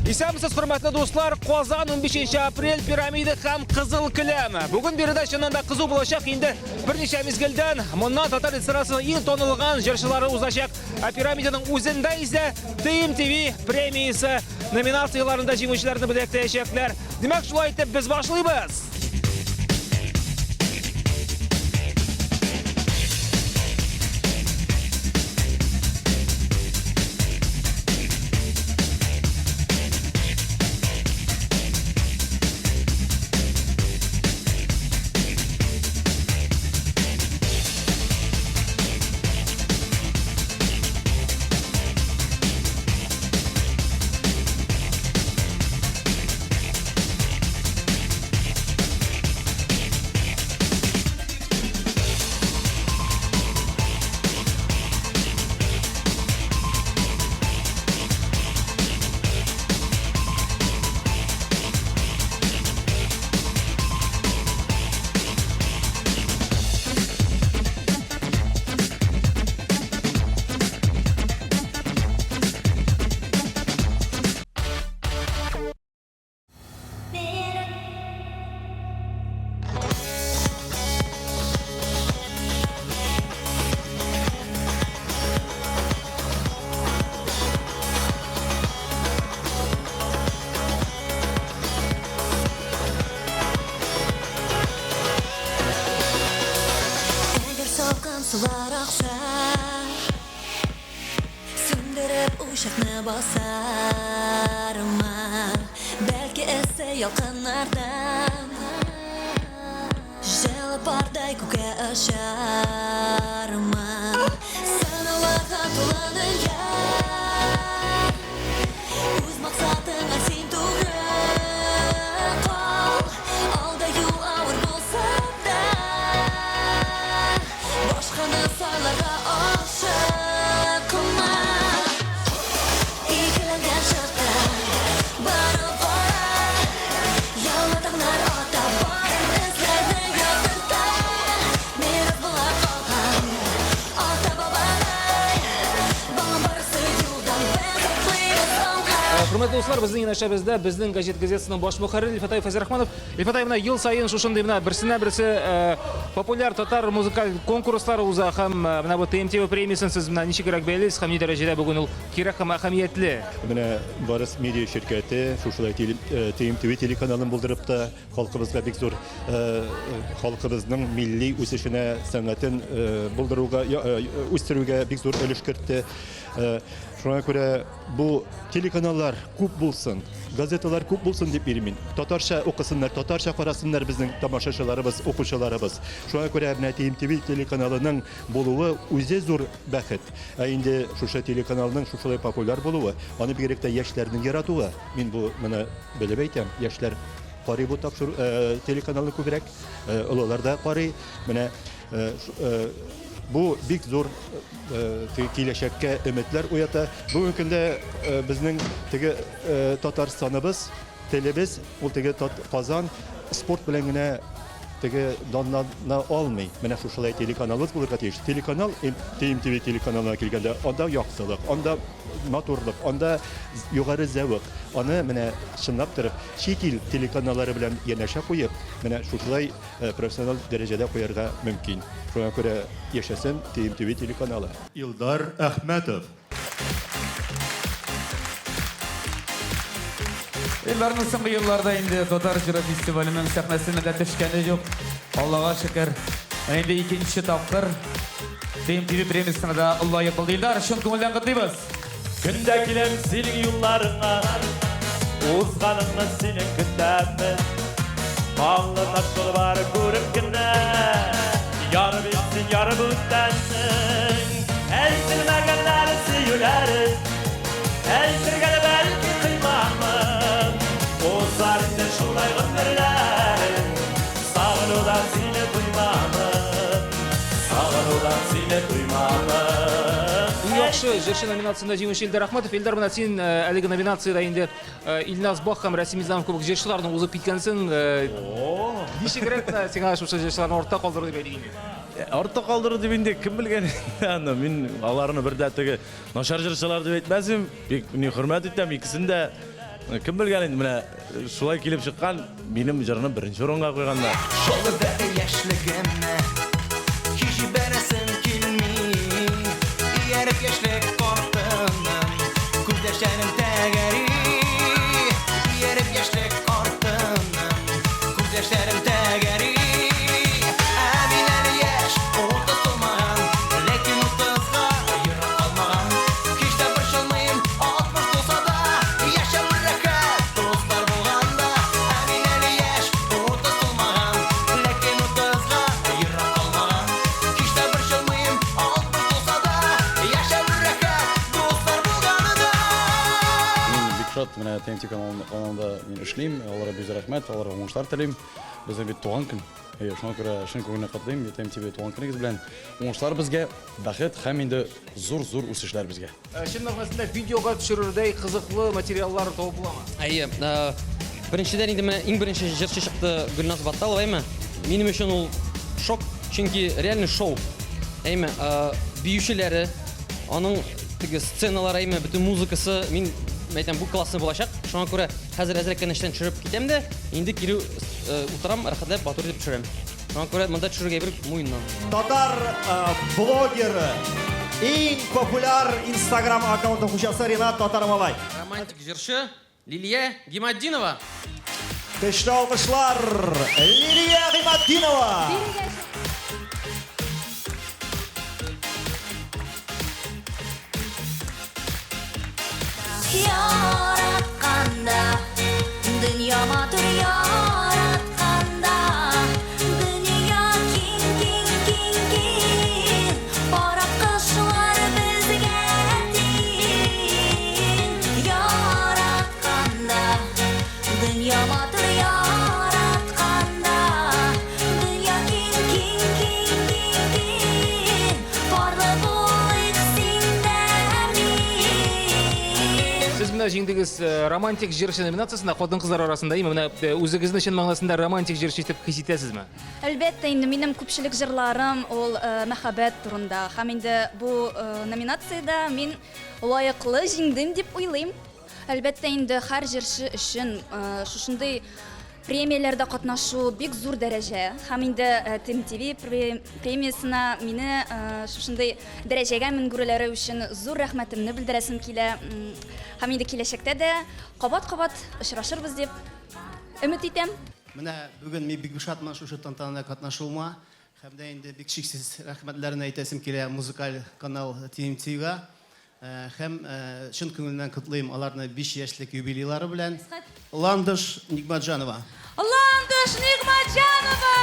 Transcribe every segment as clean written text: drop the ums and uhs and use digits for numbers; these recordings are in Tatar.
Исәнмесез, хөрмәтле дуслар! Казан 15 апрель пирамида һәм Кызыл келәм. Бүген биредә чыннан да кызу булачак. Инде берничә мизгелдән моннан татар эстрадасының иң танылган җырчылары узачак. Ә пирамиданың үзендә исә TMTV премиясе номинацияләрендә җиңүчеләрне бүләкләячәкләр. Димәк, шулай итеп без башлыйбыз. Әгәр салкын сулар акса, Сүндереп учакны басармын. Бәлки эссе ялкыннардан Җылы пардай күккә очармын. Сынауларга тулы дөнья, Үз максатыңа син тугры кал. Алда юл авыр булса да, Башканы сайларга ашыкма. Икеләнгән чакта барып кара, Яңа таңнар ата, барын эзләрне яктырта. Мирас була калган ата-бабадай, Барысы юлдан без атлыйбыз алга. Хөрмәтле дуслар, безнең янәшәбездә Безнең гәҗит газетасының баш мөхәррире Илфатай Фәйзрахманов. Илфатай, менә ел саен шушындый менә берсеннән-берсе популяр татар музыкаль конкурслары уза һәм менә бу ТМТВ премиясен сез менә ничегрәк бәялисез һәм ни дәрәҗәдә бүген ул кирәк һәм әһәмиятле? Менә Барс медиа ширкәте шушылай ТМТВ телеканалын булдырып та халкыбызга бик зур халкыбызның милли үсешенә, сәнгатен булдыруга, үстерүгә бик зур өлеш кертте. Шуңа күрә бу телеканаллар күп булсын, газеталар күп булсын дип йөрим мин. Татарча укысыннар, татарча карасыннар безнең тамашачыларыбыз, укучыларыбыз. Шуңа күрә менә ТМТВ телеканалының булуы үзе зур бәхет. Ә инде шушы телеканалның шушылай популяр булуы, аны бигрәк тә яшьләрнең яратуы, мин бу моны белеп әйтәм, яшьләр карый бу тапшыру телеканалны күбрәк, олылар да карый. Менә бу бик зур киләчәккә өметләр уята. Бүгенге көндә безнең теге Татарстаныбыз, телебез, ул теге Казан спорт белән генә теге данлана алмый. Менә шушылай телеканалыбыз булырга тиеш. Телеканал, ТМТВ телеканалына килгәндә, анда яктылык, анда матурлык, анда югары зәвык. Аны менә чынлап торып чит ил телеканаллары белән янәшә куеп, менә шушылай профессиональ дәрәҗәдә куярга мөмкин. Шуңа күрә яшәсен ТМТВ телеканалы. Илдар Әхмәтов. Илдарның соңгы елларда инде Татар җыры фестиваленең сәхнәсенә дә төшкәне юк. Аллага шөкер. Менә инде икенче тапкыр ТМТВ премиясенә дә лаек булды. Илдар, чын күңелдән котлыйбыз. Көн дә киләм синең юлларыңа, Узганыңны синең көтәмен. Баллы таш юлы бар күреп кенә, Ярып итсен, ярып үтәсең. Әйтелмәгәннәр сөюләре, Әйтергә дә бәлки кыймамын. Узар инде шулай гомерләре, Сагынудан сине туймамын. Сагынудан сине туймамын. Иң яхшы җырчы номинациясендә җиңүче Илдар Әхмәтов. Илдар, менә син әлеге номинациядә инде Илназ Бах һәм Рәсим Низамов кебек җырчыларны узып киткәнсең. Ничегрәк менә сиңа шушы җырчыларны артта калдыру дип әйтик инде? Артта калдыру дип инде кем белгән инде аны. Мин аларны бер дә теге начар җырчылар дип әйтмәсем. Бик ни хөрмәт итәм икесен дә. Кем белгән инде, менә шулай килеп чыккан, минем җырны беренче урынга куйганнар. Шолы яшьлегемне һич җибәрәсем килми. Ияреп яшьлек артыннан күз яшьләрем тәгәри. Ияреп яшьлек артыннан күз яшьләрем тәгәри. Ә мин әле яшь, 30 тулмаган, ләкин 30-га ерак калмаган. Һич тә борчылмыйм, 60 тулса да, яшәү рәхәт, дуслар булганда. Ә мин әле яшь, 30 тулмаган, ләкин 30-га ерак калмаган. Һич тә борчылмыйм, 60 тулса да, яшәү рәхәт, дуслар булганда. Мин бик шат, менә TMT каналында мин эшлим, аларга бик зур рәхмәт, аларга уңышлар телим. Безнең бит туган көн. Әйе, шуңа күрә чын күңелдән котлыйм TMTV туган көнегез белән. Уңышлар безгә, бәхет һәм инде зур-зур үсешләр безгә. Чын мәгънәсендә видеога төшерердәй кызыклы материаллар табып буламы? Әйе, беренчедән инде менә иң беренче җырчы чыкты Гөлназ Батталова, әйме? Минем өчен ул шок, чөнки реальный шоу. Әйме, биючеләре, аның теге сценалары, әйме, бөтен музыкасы, мин әйтәм, бу классный булачак. Шуңа күрә хәзер әзрәк кенә эштән төшереп китәм дә, инде кире утырам, рәхәтләп матур итеп төшерәм. Шуңа күрә монда төшерергә бер муеннан. Татар блогеры, иң популяр Инстаграм аккаунты хуҗасы Ринат Татар Малай. Романтик җырчы Лилия Гиматдинова. Көчле алкышлар Лилия Гиматдинова. Яратканда, дөнья матур яратканда, дөнья киң, киң, киң, киң, пар аккошлар безгә тиң. Яратканда, дөнья матур яратканда, дөнья киң, киң, киң, киң, киң, парлы булыйк син дә мин. Сез менә җиңдегез романтик җырчы номинациясендә хатын-кызлар арасында, әйме, менә үзегезне чын мәгънәсендә романтик җырчы итеп хис итәсезме? Әлбәттә, инде минем күпчелек җырларым ул мәхәббәт турында. Һәм инде бу номинациядә мин лаеклы җиңдем дип уйлыйм. Әлбәттә, инде һәр җырчы өчен шушындый премияләрдә катнашу бик зур дәрәҗә. Һәм инде TMTV премиясенә мине шушындый дәрәҗәгә менгүреләре өчен зур рәхмәтемне белдерәсем килә. Һәм инде киләчәктә дә кабат-кабат очрашырбыз дип өмет итәм. Менә бүген мин бик шатмын шушы тантанада катнашуыма. Һәм дә инде бик чиксез рәхмәтләрне әйтәсем килә музыкаль канал TMT-га. Һәм чын күңелдән котлыйм аларны 5 яшьлек юбилейлары белән. Ландыш Нигматҗанова. Ландыш Нигматҗанова!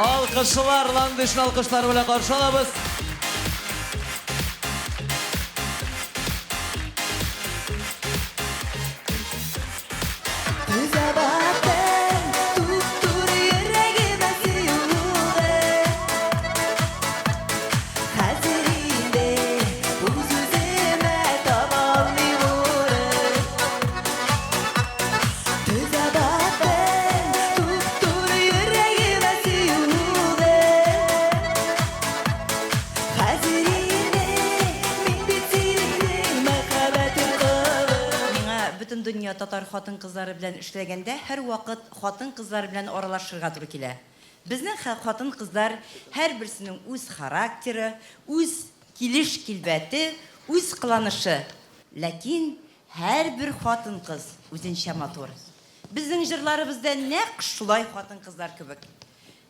Алкышлар, Ландышны алкышлар белән каршы алабыз. Миңа бөтен дөнья татар хатын-кызлары белән эшләгәндә һәр вакыт хатын-кызлар белән аралашырга туры килә. Безнең хатын-кызлар һәрберсенең үз характеры, үз килеш килбәте, үз кыланышы. Ләкин һәрбер хатын-кыз үзенчә матур. Безнең җырларыбызда нәкъ шулай хатын-кызлар кебек.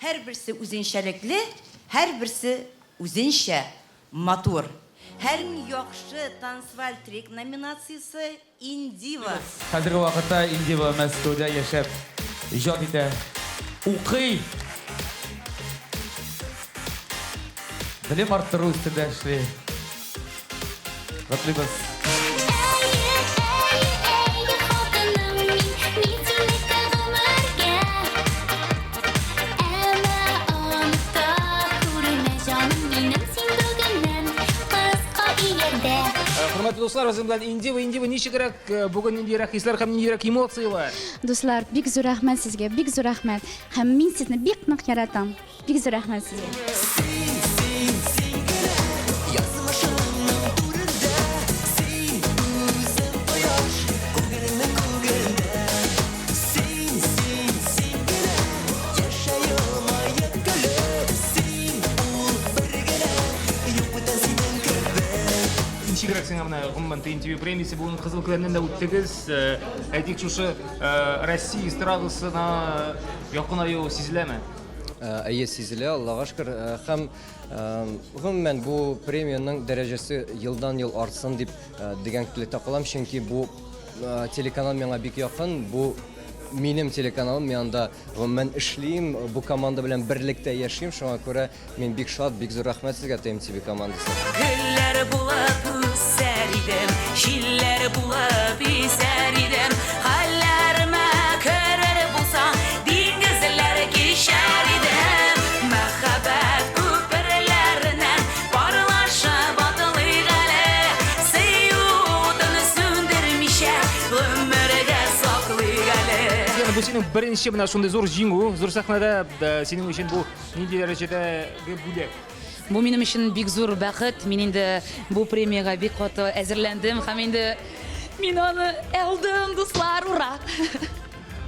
Һәрберсе үзенчәлекле, һәрберсе үзенчә матур. Һәр яхшы танцваль трек номинациясе Индива. Хәзерге вакытта Индива Мәскәүдә яшәп иҗат итә, укый. Белем арттыру өстендә эшли. Котлыйбыз. Хөрмәтле дуслар, безнең белән Индива. Индива, ничегрәк бүген, ниндирәк хисләр һәм ниндирәк эмоцияләр? Дуслар, бик зур рәхмәт сезгә, бик зур рәхмәт. Һәм мин сезне бик нык яратам. Бик зур рәхмәт сезгә. Язмышымның түрендә син үзең кояш, күңелемнең күгендә. менә гомумән TMTV премиясе бүген Кызыл келәмнән дә үттегез. Әйтик, шушы Россия эстрадасына якынаю сизеләме? Әйе, сизелә, Аллага шөкер. Һәм гомумән бу премиянең дәрәҗәсе елдан-ел артсын дип дигән теләктә калам, чөнки бу телеканал миңа бик якын, бу минем телеканалым, мин анда гомумән эшлим, бу команда белән берлектә яшим, шуңа күрә мин бик шат, бик зур рәхмәт сезгә, TMTV командасы. Гөлләр булып үсәр идем, җилләр булып исәр идем, хәлләремә керер булсаң, диңгезләр кичәр идем. Мәхәббәт күперләреннән парлашып атлыйк әле, сөю утын сүндермичә гомергә саклыйк әле. Яна, бу синең беренче менә шундый зур җиңү, зур сәхнәдә синең өчен бу нинди дәрәҗәдәге бүләк? Бу минем өчен бик зур бәхет. Мин инде бу премиягә бик каты әзерләндем һәм инде мин аны алдым, дуслар, ура!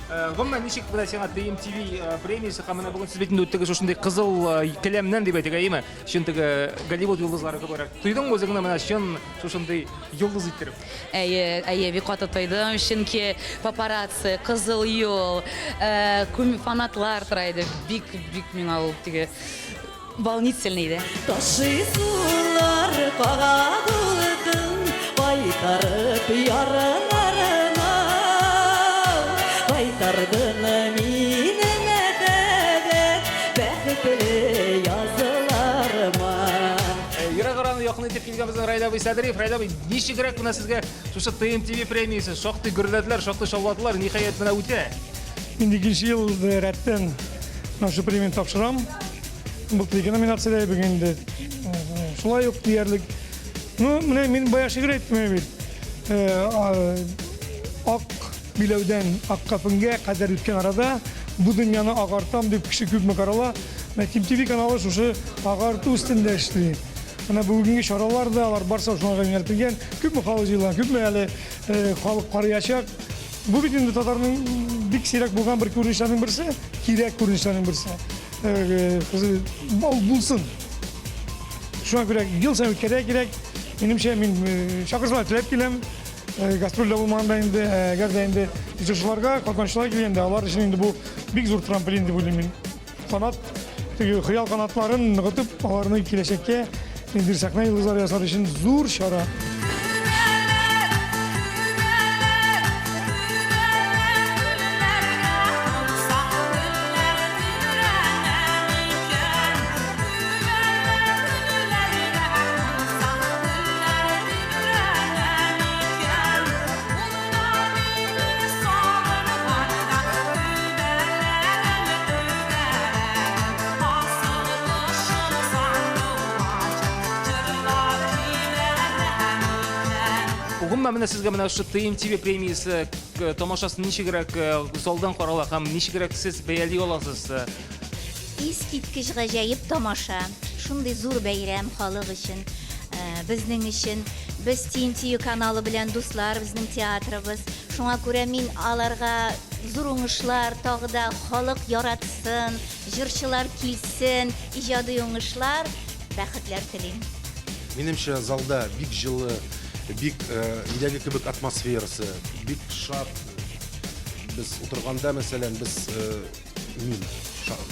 Гомумән, ничек менә сиңа TMTV премиясе һәм менә бүген сез бит инде үттегез шушындый кызыл келәмнән дип әйтик, әйеме? Чын теге Голливуд йолдызлары кебек. Тойдыңмы үзеңне менә чын шушындый йолдыз иттереп? Әйе, әйе, бик каты тойдым, чөнки папарацци, кызыл юл, фанатлар тора иде. Бик, бик миңа ул теге волнительный иде. Ташый сулар кага дулкын, Кайтарып ярларына. Кайтардың мине мәхәббәт Бәхетле язларыма. Ерак араны якын итеп килгән безнең Раил абый Садриев. Раил абый, ничегрәк менә сезгә шушы TMTV премиясе? Шактый гөрләделәр, шактый шауладылар, ниһаять менә үтә. Инде икенче ел рәттән менә шул премияне тапшырам. Былтыр ике номинациядә, бүген инде шулай ук диярлек. Ну, менә мин бая шигырь әйттем бит. Ак биләүдән ак кафенгә кадәр үткән арада бу дөньяны агартам дип кеше күпме карала. Менә TMTV каналы шушы агарту өстендә эшли. Менә бүгенге чаралар да, алар барсы шуңа юнәлтелгән. Күпме халык җыелган, күпме әле халык карыячак. Бу бит инде татарның бик сирәк булган бер күренешләрнең берсе, кирәк күренешләрнең берсе. Бал булсын. Шуңа күрә ел саен үткәрергә кирәк. Минемчә, мин чакырсалар теләп киләм. Гастрольдә булмаганда инде, әгәр дә инде җырчыларга, катнашучылар килгәндә, алар өчен инде бу бик зур трамплин дип уйлыйм мин. Канат, теге хыял канатларын ныгытып, аларны киләчәккә ниндидер сәхнә йолдызлары ясар өчен зур чара. Гомумән, менә сезгә менә шушы TMTV премиясе тамашасы ничегрәк залдан карала һәм ничегрәк сез бәяли аласыз? Искиткеч гаҗәеп тамаша. Шундый зур бәйрәм халык өчен, безнең өчен. Без TMTV каналы белән дуслар, безнең театрыбыз. Шуңа күрә мин аларга зур уңышлар, тагы да халык яратсын, җырчылар килсен, иҗади уңышлар, бәхетләр телим. Минемчә, залда бик җылы, бик өйдәге кебек атмосферасы, бик шат. Без утырганда, мәсәлән, без мин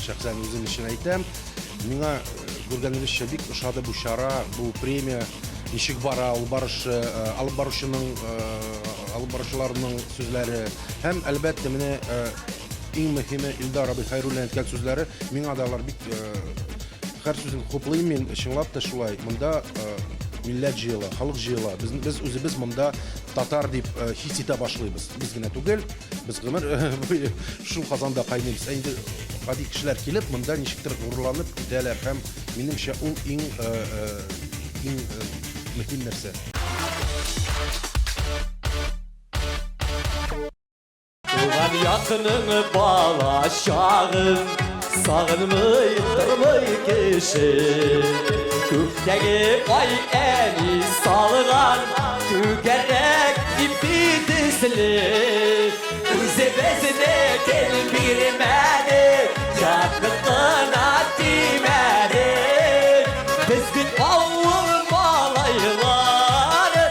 шәхсән үзем өчен әйтәм, миңа күргәнебезчә бик ошады бу чара, бу премия ничек бара, ул барышы, алып баручының, алып баручыларның сүзләре һәм, әлбәттә, менә иң мөһиме Илдар абый Хәйруллин әйткән сүзләре, миңа да алар бик һәр сүзен хуплыйм мин, чынлап та шулай. Монда милләт җыела, халык җыела. Без, без үзебез монда татар дип хис итә башлыйбыз. Без генә түгел, без гомер буе шул казанда кайныйбыз. Ә инде гади кешеләр килеп, монда ничектер горурланып китәләр һәм минемчә ул иң иң мөһим нәрсә. Туган якның бала чагын Сагынмый тормый кеше. Күктәге ай әни салган Түгәрәк ипи төсле. Үзебезнекен бирмәде, Якын гына тимәде. Без бит авыл малайлары.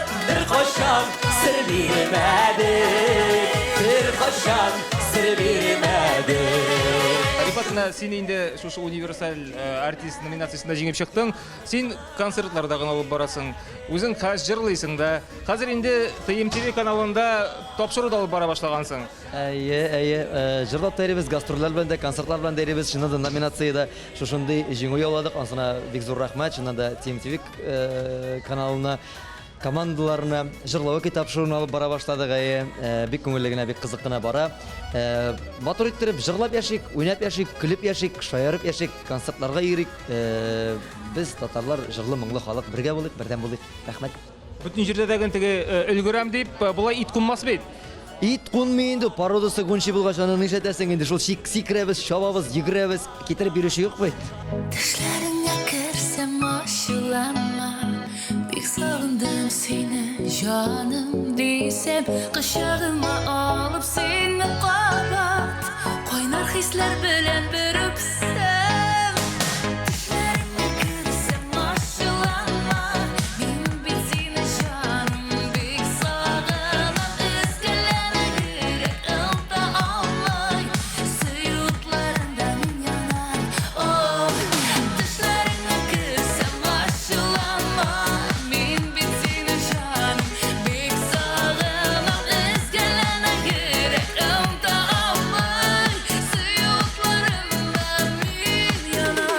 идем. Рифат, менә син инде шушы универсаль артист номинациясендә җиңеп чыктың. Син концертларда гына алып барасың. Үзең хәз җырлыйсың да. Хәзер инде TMTV каналында тапшыру да алып бара башлагансың. Әйе, әйе, җырлап та йөрибез, гастрольләр белән дә, концертлар белән дә йөрибез. Чыннан да номинациядә шушындый җиңү яуладык. Анысына бик зур рәхмәт. Чыннан да TMTV каналына, командаларына җырлавы тапшыруын алып бара башладык. Әйе, бик күңелле генә, бик кызык кына бара. Матур иттереп җырлап яшик, уйнап яшик, көлеп яшик, шаярып яшик, концертларга йөрик. Без татарлар җырлы моңлы халык, бергә булыйк, бердәм булыйк. Рәхмәт. Бөтен җирдә дә теге өлгерәм дип, болай ит кунмас бит. Ит кунмый инде, породасы гончий булгач, аны нишләтәсең инде, шул сикерәбез, чабабыз, йөгерәбез, китереп бирүче юк бит. Төшләреңә керсәм ачуланма, бик сагындым сине, җаным дисәм, кочагыма алып сине кабат, кайнар хисләр белән бер үпсәм. Төшләреңә керсәм ачуланма, мин бит сине, җаным, бик сагынам, өзгәләнә йөрәк оныта алмый, сөю утларында мин янам. О, төшләреңә керсәм ачуланма, мин бит сине, җаным, бик сагынам, өзгәләнә йөрәк оныта алмый, сөю утларында мин янам.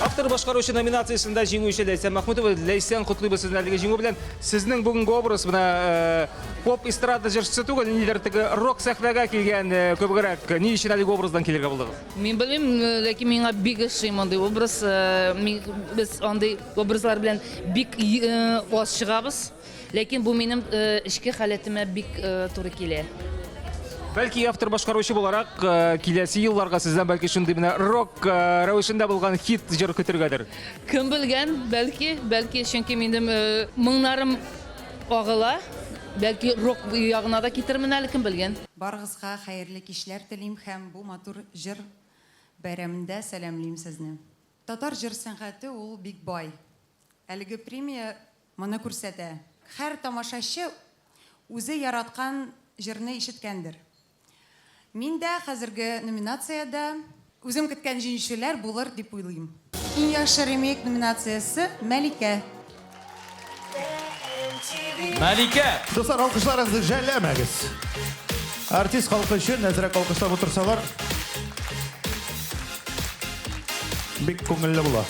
Автор башкаручы номинациясендә җиңүче Ләйсән Мәхмүтова. Ләйсән, котлыйбыз сезне әлеге җиңү белән. Сезнең бүгенге образ менә поп эстрада җырчысы түгел, ниндидер теге рок сәхнәгә килгән күбрәк. Ни өчен әлеге образдан килергә булдыгыз? Мин белмим, ләкин миңа бик ошый мондый образ. Без андый образлар белән бик аз чыгабыз. Ләкин бу минем эчке халәтемә бик туры килә. Бәлки автор башкаручы буларак киләсе елларга сездән бәлки шундый менә рок рәвешендә булган хит җыр көтергәдер. Кем белгән, бәлки, бәлки, чөнки минем моңнарым агыла, бәлки рок ягына да китермен әле, кем белгән. Барыгызга хәерле кичләр телим һәм бу матур җыр бәйрәмендә сәламлим сезне. Татар җыр сәнгате ул бик бай. Әлеге премия моны күрсәтә. Һәр тамашачы үзе яраткан җырны ишеткәндер. Мин дә хәзерге номинациядә үзем көткән җиңүчеләр булыр дип уйлыйм. Иң яхшы ремейк номинациясе Мәликә. Мәликә! Дуслар, алкышларыгызны жәлләмәгез. Артист халкы өчен әзрәк алкышлап утырсалар, бик күңелле була.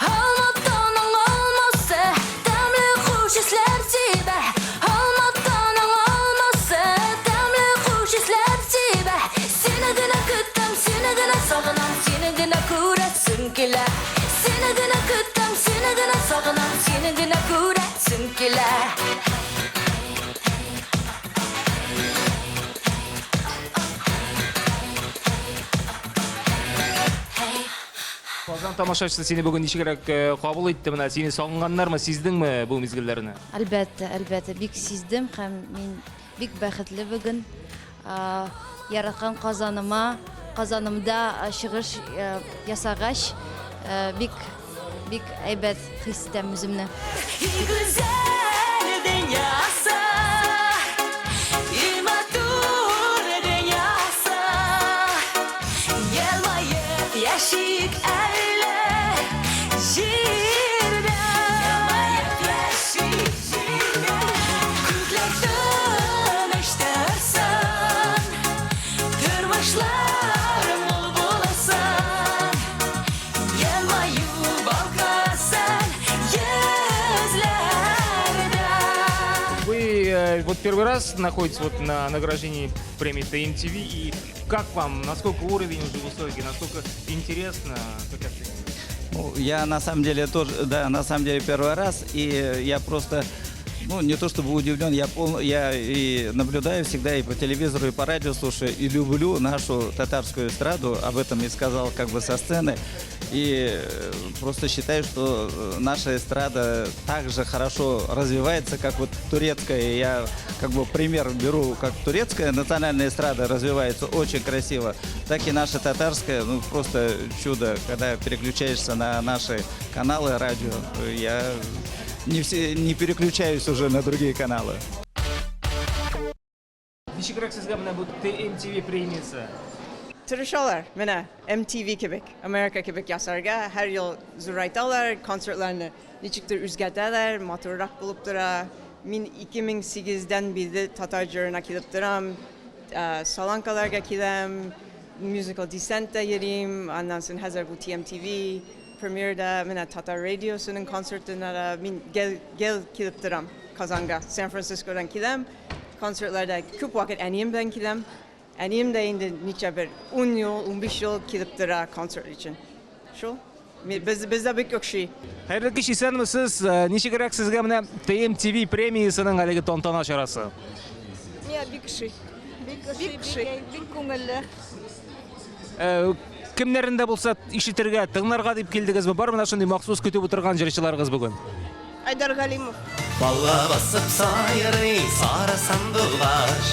Алматының алмасы, тәмле хуш исләр сибә. Алматының алмасы, тәмле хуш исләр сибә. Сине генә көтәм, сине генә сагынам, сине генә күрәсем килә. Сине генә көтәм, сине генә сагынам, сине генә күрәсем килә. Казан тамашачысы сине бүген ничегрәк кабул итте менә? Сине сагынганнармы, сиздеңме бу мизгелләрне? Әлбәттә, әлбәттә, бик сиздем һәм мин бик бәхетле бүген. Яраткан Казаныма, Казанымда чыгыш ясагач, бик бик әйбәт хис итәм үземне. И гүзәл дөньясы, и матур дөньясы, елмаеп яшик әле җирдә. Елмаеп яшик җирдә. Күкләр тыныч торсын, тормышлар мул булсын. Елмаю балкысын йөзләрдә. Вы вот первый раз находитесь вот на награждении премии TMTV, и как вам, насколько уровень уже высокий, насколько интересно, как оцениваете? Ну, я на самом деле тоже, да, на самом деле первый раз, и я просто, ну, не то чтобы удивлен, я и наблюдаю всегда и по телевизору, и по радио слушаю, и люблю нашу татарскую эстраду, об этом и сказал как бы со сцены, и просто считаю, что наша эстрада так же хорошо развивается, как вот турецкая. Я как бы пример беру, как турецкая национальная эстрада развивается очень красиво, так и наша татарская, ну, просто чудо, когда переключаешься на наши каналы радио, я не переключаюсь уже на другие каналы. Ничегрәк сезгә менә бу TMTV премиясе? Тырышалар, менә MTV кебек, Америка кебек ясарга, һәр ел зурайталар, концертларны ничектер үзгәртәләр, матуррак булып тора. Мин 2008дән бирле татар җырына килеп торам, Солянкаларга киләм, Musical Descent-та йөрим, аннан соң хәзер бу TMTV, премьерда, менә Татар радиосының концертына да мин гел, гел килеп торам Казанга. Сан-Францискодан киләм, концертларда күп вакыт әнием белән киләм. Әнием дә инде ничә бер 10 ел, 15 ел килеп тора концерт өчен. Шул. Без, бездә бик охшый. Хәерле кич, исәнмесез. Ничегрәк сезгә менә TMTV премиясенең әлеге тантана чарасы? Миңа бик ошый. Бик ошый, бик, бик күңелле. Кемнәрен дә булса ишетергә, тыңларга дип килдегезме? Бар менә шундый махсус көтеп утырган җырчыларыгыз бүген. Айдар Галимов. Бала басып сайрый сары сандугач,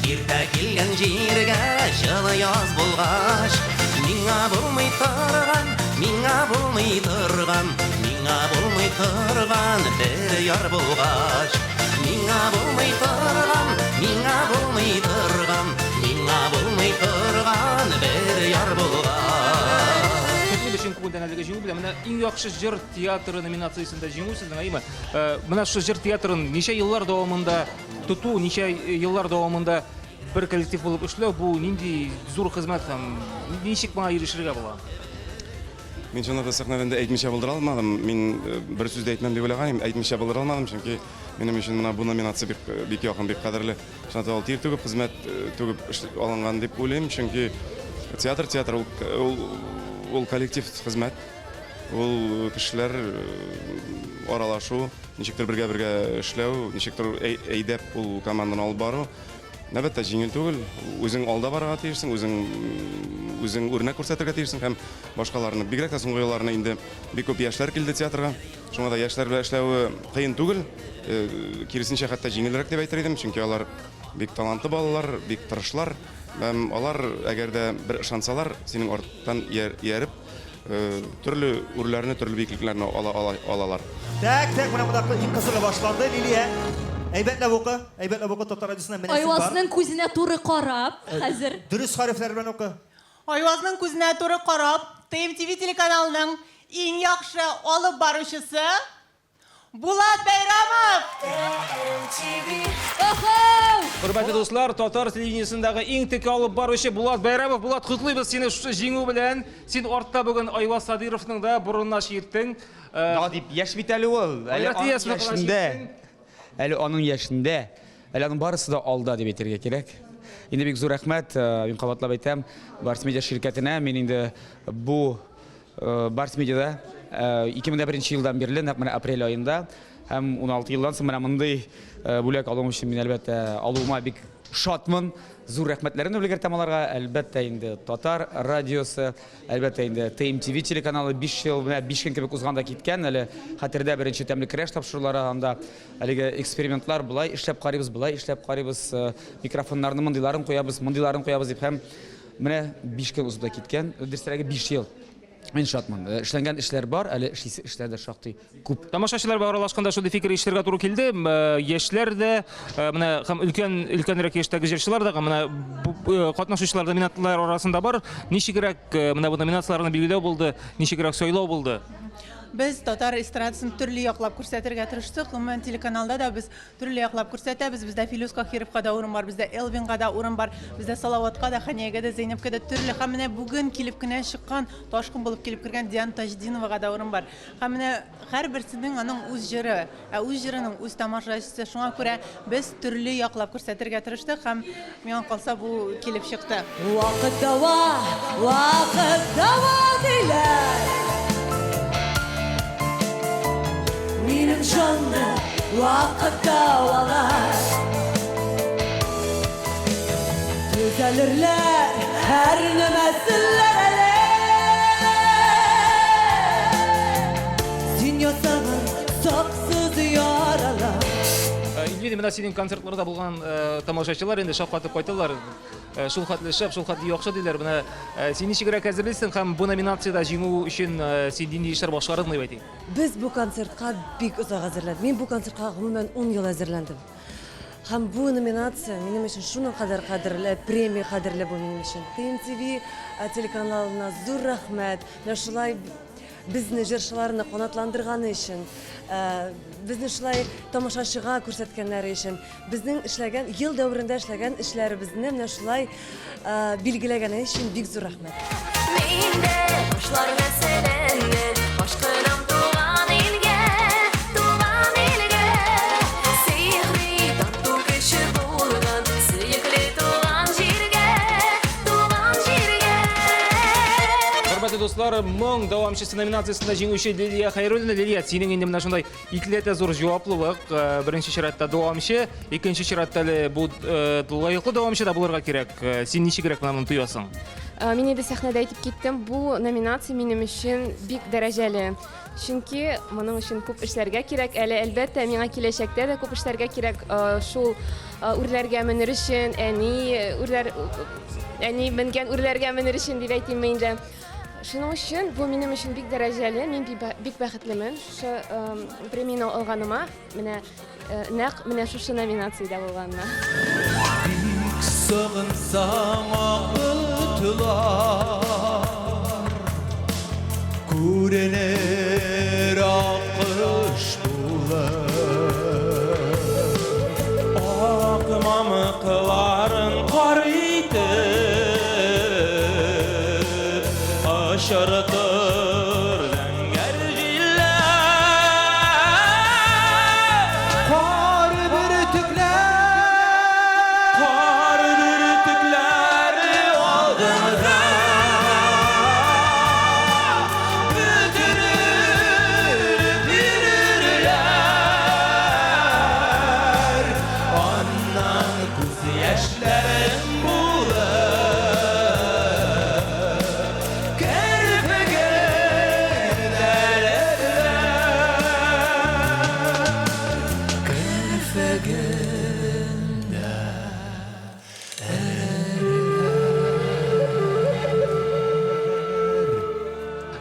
Иртә килгән җиргә җылы яз булгач, Миңа булмый торган, миңа булмый торган, Миңа булмый торган бер яр булгач. Миңа булмый торган, миңа булмый торган, Миңа булмый торган бер яр булгач. Көтмәде чын күңелдән әлеге җиңү белән. Менә иң яхшы җыр театры номинациясендә җиңү сезнең, әйеме? Менә шушы җыр театрын ничә еллар дәвамында тоту, ничә еллар дәвамында бер коллектив булып эшләү, бу нинди зур хезмәт һәм ничек моңа ирешергә була? Мин чынлап та сәхнәдән дә әйтмичә булдыра алмадым. Мин бер сүз дә әйтмәм дип уйлаган идем, әйтмичә булдыра алмадым, чөнки минем өчен менә бу номинация бик бик якын, бик кадерле. Чынлап та ул тир түгеп, хезмәт түгеп алынган дип уйлыйм, чөнки театр театр ул ул ул коллектив хезмәт. Ул кешеләр аралашу, ничектер бергә-бергә эшләү, ничектер әйдәп ул команданы алып бару. Әлбәттә, җиңел түгел. Үзең алда барырга тиешсең, үзең үзең үрнәк күрсәтергә тиешсең һәм башкаларны. Бигрәк тә соңгы елларны инде бик күп яшьләр килде театрга. Шуңа да яшьләр белән эшләве кыен түгел. Киресенчә, хәтта җиңелрәк дип әйтер идем, чөнки алар бик талантлы балалар, бик тырышлар. Һәм алар, әгәр дә бер ышансалар, синең арттан ияреп, Төрле үрләрне, төрле биеклекләрне ала ала алалар. Так, так, менә монда иң кызыгы башланды. Лилия, әйбәтләп укы, әйбәтләп укы, Татар радиосына менәсең бар. Айвазның күзенә туры карап, хәзер. Дөрес хәрефләр белән укы. Айвазның күзенә туры карап, ТМТВ телеканалының иң яхшы алып баручысы Булат Бәйрамов! Хөрмәтле дуслар, татар телевидениесендәге иң текә алып баручы Булат Бәйрәмов. Булат, котлыйбыз сине шушы җиңү белән. Син артта бүген Айваз Садыровның да борынына чирттең. Да дип, яшь бит әле ул. Әле аның яшендә. Әле аның яшендә. Әле аның барысы да алда дип әйтергә кирәк. Инде бик зур рәхмәт, мин кабатлап әйтәм, Барс Медиа ширкәтенә. Мин инде бу Барс Медиада 2001 елдан бирле, нәкъ менә апрель аенда һәм 16 елдан соң менә мондый бүләк алуым өчен мин әлбәттә алуыма бик шатмын. Зур рәхмәтләремне белгертәм аларга. Әлбәттә инде Татар радиосы, әлбәттә инде ТМТВ телеканалы 5 ел, менә 5 көн кебек узган да киткән. Әле хәтердә беренче тәмле көрәш тапшырулары, анда әлеге экспериментлар, болай эшләп карыйбыз, болай эшләп карыйбыз, микрофоннарны мондыйларын куябыз, мондыйларын куябыз дип һәм менә 5 көн узып да киткән, дөресрәге 5 ел. Мин шатмын. Эшләнгән эшләр бар, әле эшлисе эшләр дә шактый күп. Тамашачылар белән аралашканда шундый фикер ишетергә туры килде. Яшьләр дә, менә һәм өлкән өлкәнрәк яшьтәге җырчылар да менә катнашучылар номинантлар арасында бар. Ничегрәк менә бу номинацияләрне билгеләү булды, ничегрәк сайлау булды? Без татар эстрадасын төрле яклап күрсәтергә тырыштык. Гомумән, телеканалда да без Төрле яклап күрсәтәбез. Бездә Филүс Каһировка да урын бар, бездә Элвинга да урын бар, бездә Салаватка да, Хәниягә дә, Зәйнәпкә дә төрле. Һәм менә бүген килеп кенә чыккан, ташкын булып килеп кергән Диана Таҗетдиновага да урын бар. Һәм менә һәрберсенең аның үз җыры, ә үз җырының үз тамашачысы. Шуңа күрә без төрле яклап күрсәтергә тырыштык һәм миңа калса бу килеп чыкты. Вакыт дәва, вакыт дәва диләр. Минем җанны вакыт дәвалар. Төзәлерләр һәр нәмәселәр әле. Син ясаган саксыз яралар. Эльвира, менә синең концертларда булган тамашачылар инде шаккатып кайталар. Шул хәтле шәп, шул хәтле яхшы диләр. Менә син ничегрәк әзерлисең һәм бу номинациядә җиңү өчен син нинди эшләр башкардың дип әйтик? Без бу концертка бик озак әзерләндек. Мин бу концертка гомумән 10 ел әзерләндем. Һәм бу номинация минем өчен шуның кадәр кадерле, премия кадерле бу минем өчен. ТМТВ телеканалына зур рәхмәт. Менә шулай безне җырчыларны канатландырганы өчен, безне шулай тамашачыга күрсәткәннәре өчен, безнең эшләгән, ел дәверендә эшләгән эшләребезне менә шулай билгеләгәне өчен бик зур рәхмәт. Мин дә башлар мәсьәләне, ашкынам туган илгә, туган илгә. Сихри тарту көче булган сөекле туган җиргә, туган җиргә. Хөрмәтле дуслар, моң дәвамчысы номинациясендә җиңүче Лилия Хәйруллина. Лилия, синең инде менә шундай икеләтә зур җаваплылык. Э, беренче чиратта дәвамчы, икенче чиратта әле бу э, лаеклы дәвамчы да булырга кирәк. Э, син ничегрәк менә моны тоясың? Мин инде сәхнәдә әйтеп киттем, бу номинация минем өчен бик дәрәҗәле. Чөнки моның өчен күп эшләргә кирәк. Әле әлбәттә, миңа киләчәктә дә күп эшләргә кирәк. Шул үрләргә менер өчен, әни үрләр әни менгән үрләргә менер өчен дип әйтимме инде. Шуның өчен бу минем өчен бик дәрәҗәле, мин бик бәхетлемен шушы премияне алганыма, менә нәкъ менә шушы номинациядә булганына. Бик сагынсаң акыллар, күренер акыш булып. Ак мамыкларын кар итеп, Очыртыр зәңгәр җилләр. Кар бөртекләр, Кар бөртекләре алдында Бөтерелеп йөрерләр. Аннан күз яшьләрем булып, Керфегеңдә эрерләр. Керфегеңдә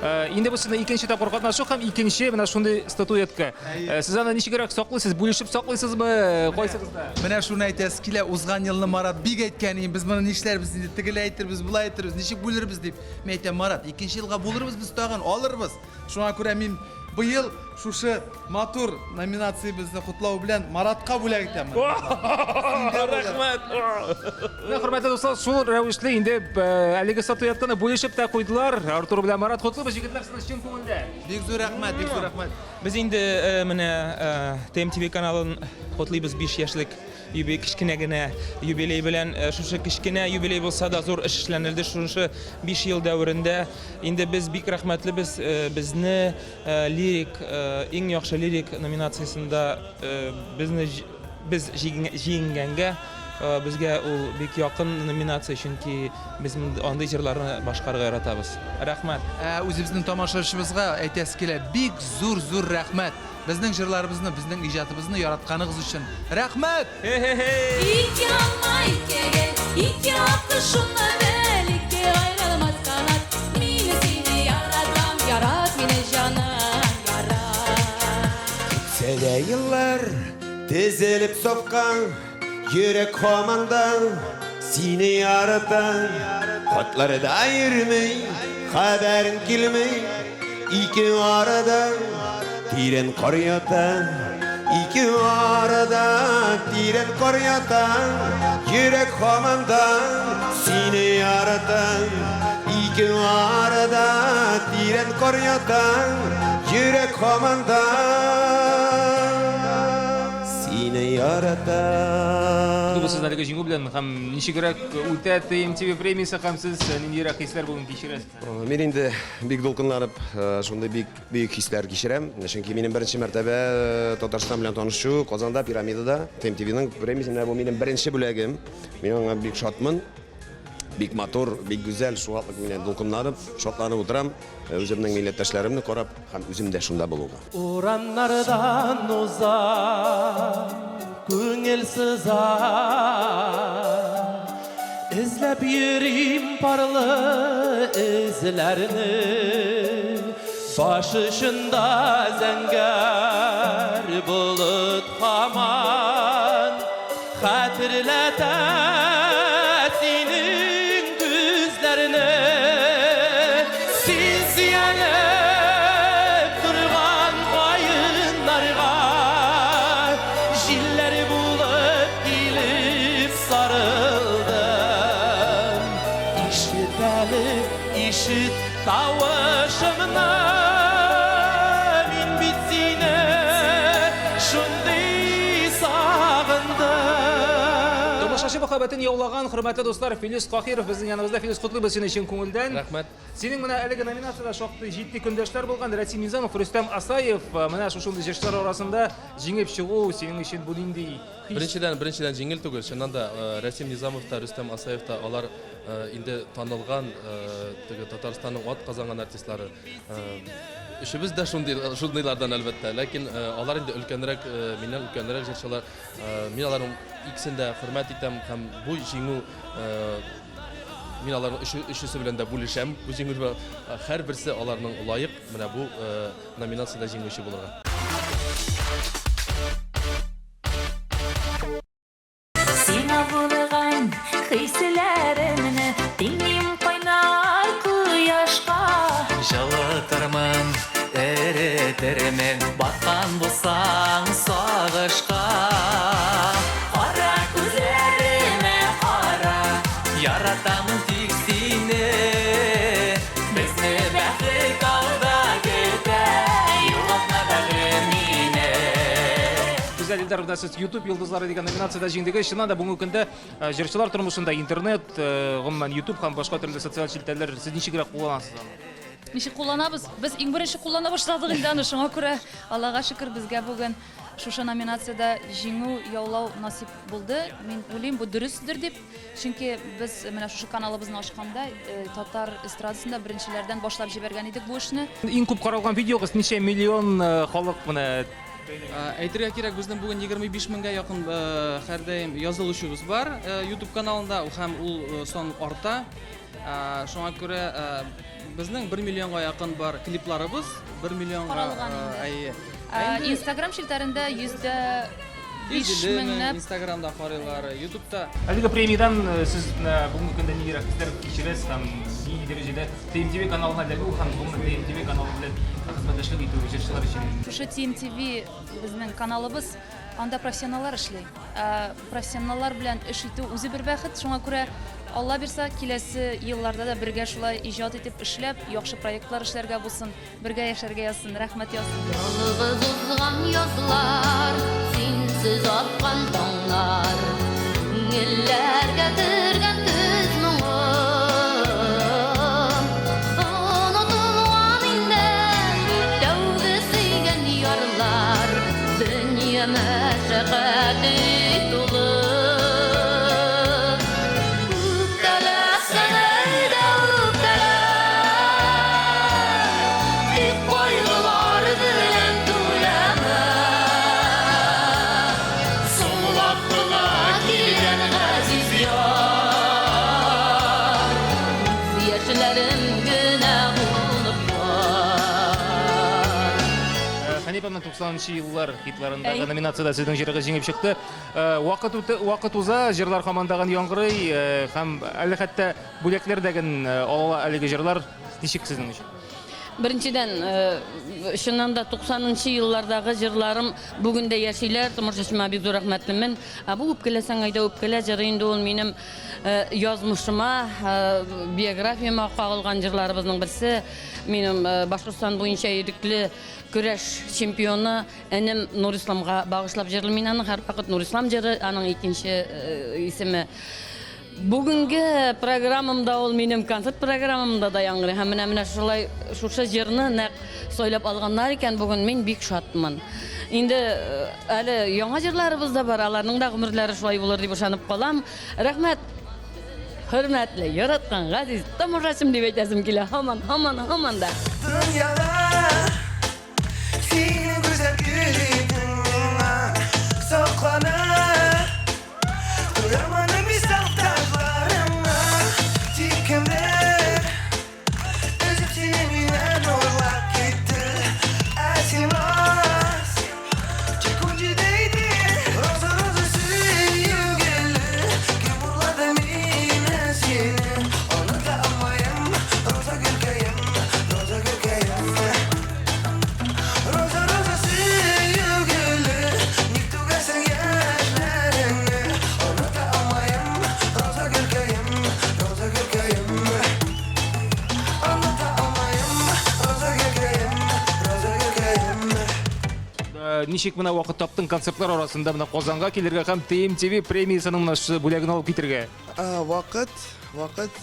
Э, инде бу сезнең икенче тапкыр катнашу һәм икенче менә шундый статуэтка. Э, сез аны ничегрәк саклыйсыз? Бүлешеп саклыйсызмы? Кайсыгызда? Менә шуны әйтәсе килә, узган елны Марат бик әйткән иде, без моны нишләрбез инде, тегеләй әйтербез, болай әйтербез, ничек бүлербез дип. Мин әйтәм, Марат, икенче елга булырбыз без тагын, алырбыз. Шуңа күрә мин быел шушы матур номинациябезне котлау белән Маратка бүләк итәм. Рәхмәт. Менә, хөрмәтле дуслар, шул рәвешле инде э, әлеге статуэтканы бүлешеп тә куйдылар. Артур белән Марат, котлыйбыз, егетләр, сезне чын күңелдән. Бик зур рәхмәт, бик зур рәхмәт. Без инде э, менә э, ТМТВ каналын котлыйбыз 5 яшьлек юбилей, кечкенә генә юбилей белән. Шушы кечкенә юбилей булса да зур эш эшләнелде шушы 5 ел дәверендә. Инде без бик рәхмәтлебез безне лирик, иң яхшы лирик номинациясендә безне без җиңгәнгә безгә ул бик якын номинация, чөнки без андый җырларны башкарырга яратабыз. Рәхмәт. Ә үзебезнең тамашачыбызга әйтәсе килә, бик зур-зур рәхмәт! Безнең җырларыбызны, безнең иҗатыбызны яратканыгыз өчен рәхмәт! Ике алма, ике гөл, ике аккош, шуны бел, ике аерылмас канат. Мин сине яратам, ярат мине, җаным, ярат. Үтсә дә еллар, тезелеп сафка, йөрәк һаман да сине ярата. Хатлар да йөрми, хәбәрең килми, ике арада тирән кар ята. Ике арада тирән кар ята, йөрәк һаман да сине ярата. Ике арада тирән кар ята, йөрәк һаман да сине ярата. Бу сезнең әлеге җиңү белән һәм ничегрәк үтә ТМТВ премиясе һәм сез ниндирәк хисләр бүген кичерәсез? Мин инде бик дулкынланып, шундый бик бөек хисләр кичерәм. Чөнки минем беренче мәртәбә Татарстан белән танышу Казанда, Пирамидада, ТМТВның премиясе. Менә бу минем беренче бүләгем. Мин аңа бик шатмын. Бик матур, бик гүзәл, шуңа мин дулкынланып, шатланып утырам. Үземнең милләттәшләремне карап һәм үзем дә шунда булуга. Урамнардан уза, күңел сыза. Эзләп йөрим парлы эзләрне. Баш очында зәңгәр болыт һаман. Ярата синең күзләрне. Син сөялеп торган каеннарга җилләр булып килеп сарылдым. Ишет әле, ишет тавышымны. Мин бит сине шундый сагындым. Тамашачы мәхәббәтен яулаган хөрмәтле дуслар, Филүс Каһиров безнең яныбызда. Филүс, котлыйбыз сине чын күңелдән. Рәхмәт. Синең менә әлеге номинациядә шактый җитди көндәшләр булган Рәсим Низамов, Рөстәм Асаев, менә шушындый җырчылар арасында җиңеп чыгу синең өчен бу нинди хис? Беренчедән, беренчедән җиңел түгел. Чыннан да, Рәсим Низамов та, Рөстәм Асаев та алар инде танылган теге Татарстанның ат казанган артистлары. Өчебез дә шундый шундыйлардан әлбәттә, ләкин алар инде өлкәнрәк, миннән өлкәнрәк җырчылар. Мин аларның икесен дә хөрмәт итәм һәм бу җиңү мин аларның өчесе белән дә бүлешәм. Бу җиңү һәрберсе аларның лаек менә бу номинациядә җиңүче булырга. Сиңа булган хисләремне тиңим кайнар кояшка. Җылытырмын, эретермен, баткан булсаң сагышка. Кара күзләремә кара, яратамын тик сине. Безне бәхет алда көтә, югалтма бәгырем мине. Гүзәл Илдар, менә сез YouTube йолдызлары дигән номинациядә җиңдегез. Чыннан да бүгенге көндә җырчылар тормышында интернет, гомумән YouTube һәм башка төрле социаль челтәрләр сез ничегрәк кулланасыз аны? Ничек кулланабыз? Без иң беренче куллана башладык инде аны, шуңа күрә Аллага шөкер, безгә бүген шушы номинациядә җиңү яулау насыйп булды. Мин уйлыйм, бу дөресдер дип, чөнки без менә шушы каналыбызны ачканда татар эстрадасында беренчеләрдән башлап җибәргән идек бу эшне. Иң күп каралган видеогыз ничә миллион халык менә? Әйтергә кирәк, безнең бүген 25 меңгә якын һәрдаим язылучыбыз бар YouTube каналында һәм ул сан арта. Шуңа күрә безнең 1 миллионга якын бар клипларыбыз, 1 миллионга, Каралган инде. Әйе. Инстаграм челтәрендә 105 150 мең меңләп. Инстаграмда карыйлар, YouTube'та. Әлеге премиядән сез бүгенге көндә ниндирәк хисләр кичерәсез һәм нинди дәрәҗәдә TMTV каналына эләгү һәм гомумән TMTV каналы белән хезмәттәшлек итү җырчылар өчен? Шушы TMTV безнең каналыбыз, анда профессионаллар эшли. Профессионаллар белән эш итү үзе бер бәхет, шуңа күрә Алла бирса, киләсе елларда да бергә шулай иҗат итеп эшләп, яхшы проектлар эшләргә булсын, бергә яшәргә язсын, рәхмәт язсын. Ялгыз узган язлар, синсез аткан таңнар, күңелләргә кергән көз моңы. Онытылган инде тәүге сөйгән ярлар, дөнья мәшәкате тулы. Үпкәләсәң әйдә үпкәлә, тик кайгылар белән түләмә. Соңлап кына килгән газиз яр, күз яшьләрем генә булып бар. Хәния апаның 90 еллар хитларындагы Әй. номинациядә сезнең җырыгыз җиңеп чыкты. Вакыт үтә, вакыт уза, җырлар һаман тагын яңгырый, һәм әле хәтта бүләкләр дә ген ала әлеге җырлар. Ничек сезнең өчен? Беренчедән, чыннан да 90 еллардагы җырларым бүген дә яшиләр, тормышыма бик зур рәхмәтлемен. Ә бу үпкәләсәң әйдә үпкәлә җыры инде ул минем язмышыма, биографияма кагылган җырларыбызның берсе. Минем Башкортстан буенча ирекле көрәш чемпионы энем Нурисламга багышлап җырлыйм мин аны һәрвакыт. Нурислам җыры аның икенче исеме. Бүгенге программамда ул минем концерт программамда да яңгырый. Һәм менә шулай шушы җырны нәкъ сайлап алганнар икән, бүген мин бик шатмын. Инде әле яңа җырларыбыз да бар, аларның да гомерләре шулай булыр дип ышанып калам. Рәхмәт. Хөрмәтле, яраткан, газиз тамашачым дип әйтәсем килә. Һаман, һаман, һаман да. Дөньяда синең гүзәл килбәтең миңа соклана. Туяманым мисал ташларыңа, тик кемдер өзеп сине миннән урлап китте. Ә син роз, роза, роза сөю гөле. Ничек менә вакыт таптың концертлар арасында менә Казанга килергә һәм TMTV премиясенең менә шушы бүләген алып китергә? Вакыт, вакыт,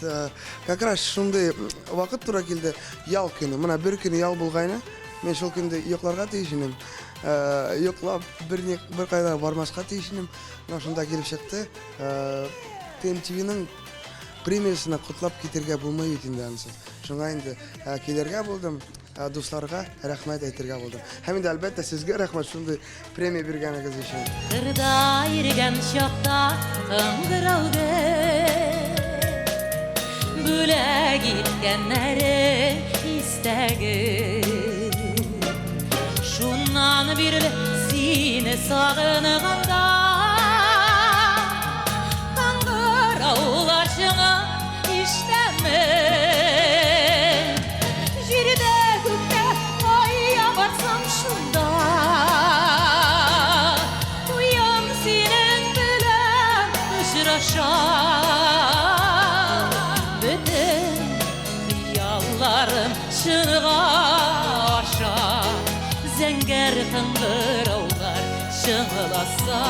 как раз шундый вакыт туры килде, ял көне. Менә бер көн ял булгайны, мин шул көндә йокларга тиеш идем. Йоклап, берни, беркайда бармаска тиеш идем. Менә шунда килеп чыкты. TMTV-ның премиясенә котлап китергә булмый бит инде анысы. Шуңа инде килергә булдым, дусларга рәхмәт әйтергә булдым. Һәм инде, әлбәттә, сезгә рәхмәт шундый премия биргәнегез өчен. Кырда йөргән чакта кыңгырау Бүләк иткәннәре истәге. Шуннан бирле сине сагынганда Кыңгыраулар чыңы ишетәмен. Җирдә күктә кая барсам шунда Уем синең белән очраша. Бөтен хыялларым чынга аша. Зәңгәр кыңгыраулар чыңласа.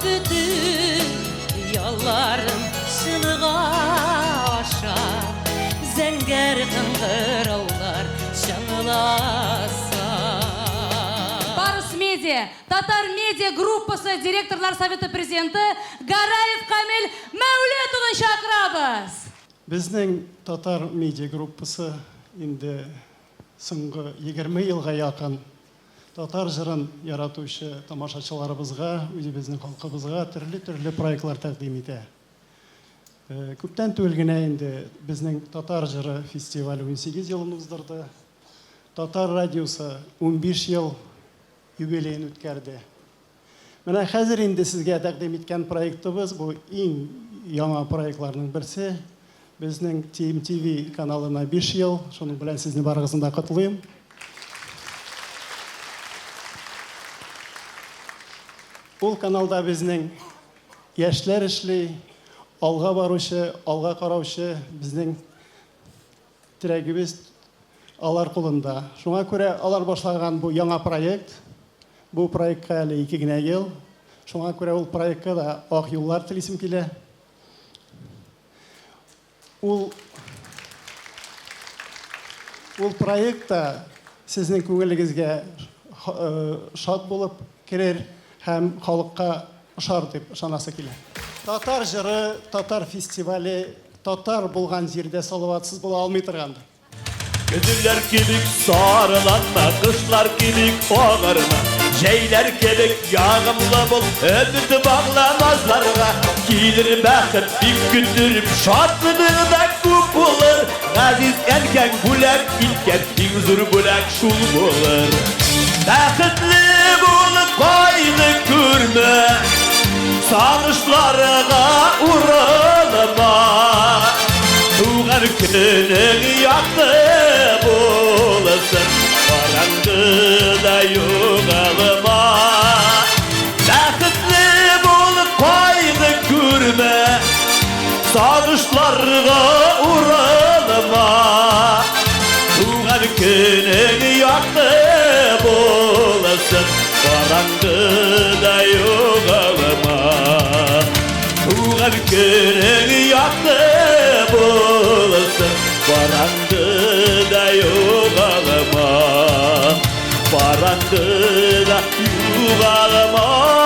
Бөтен хыялларым чынга аша. Зәңгәр кыңгыраулар чыңласа. Барс Медиа, Татар Медиа группасы директорлар советы президенты Гараев Камил Мәүлет улын чакырабыз. Безнең Татар медиа группасы инде соңгы 20 елга якын татар җырын яратучы тамашачыларыбызга, үзебезнең халкыбызга төрле-төрле проектлар тәкъдим итә. Күптән түгел генә инде безнең Татар җыры фестивале 18 елын уздырды. Татар радиосы 15 ел юбилеен үткәрде. Менә хәзер инде сезгә тәкъдим иткән проектыбыз бу иң яңа проектларның берсе. Безнең TMTV каналына 5 ел, шуның белән сезне барыгызны да котлыйм. Ул каналда безнең яшьләр эшли, алга баручы, алга караучы безнең терәгебез алар кулында. Шуңа күрә алар башлаган бу яңа проект, бу проектка әле 2 генә ел. Шуңа күрә ул проектка да ак юллар телисем килә. Ул проект та сезнең күңелегезгә шат булып керер һәм халыкка ошар дип ышанасы килә. Татар җыры, татар фестивале, татар булган җирдә Салаватсыз була алмый торгандыр. Көзләр кебек сарыланма, кышлар кебек агарма, җәйләр кебек ягымлы бул, өмет багла назларга. Килер бәхет бик көттереп, шатлыгың да күп булыр. Газиз әнкәң бүләк иткән иң зур бүләк шул булыр. Бәхетле булып кайгы күрмә, сагышларга уралма. Туган көнең якты булсын, караңгыда югалма. Бәхетле булып кайгы күрмә, сагышларга уралма. Туган көнең якты булсын, караңгыда югалма. Туган көнең якты булсын, караңгыда югалма. Караңгыда югалма.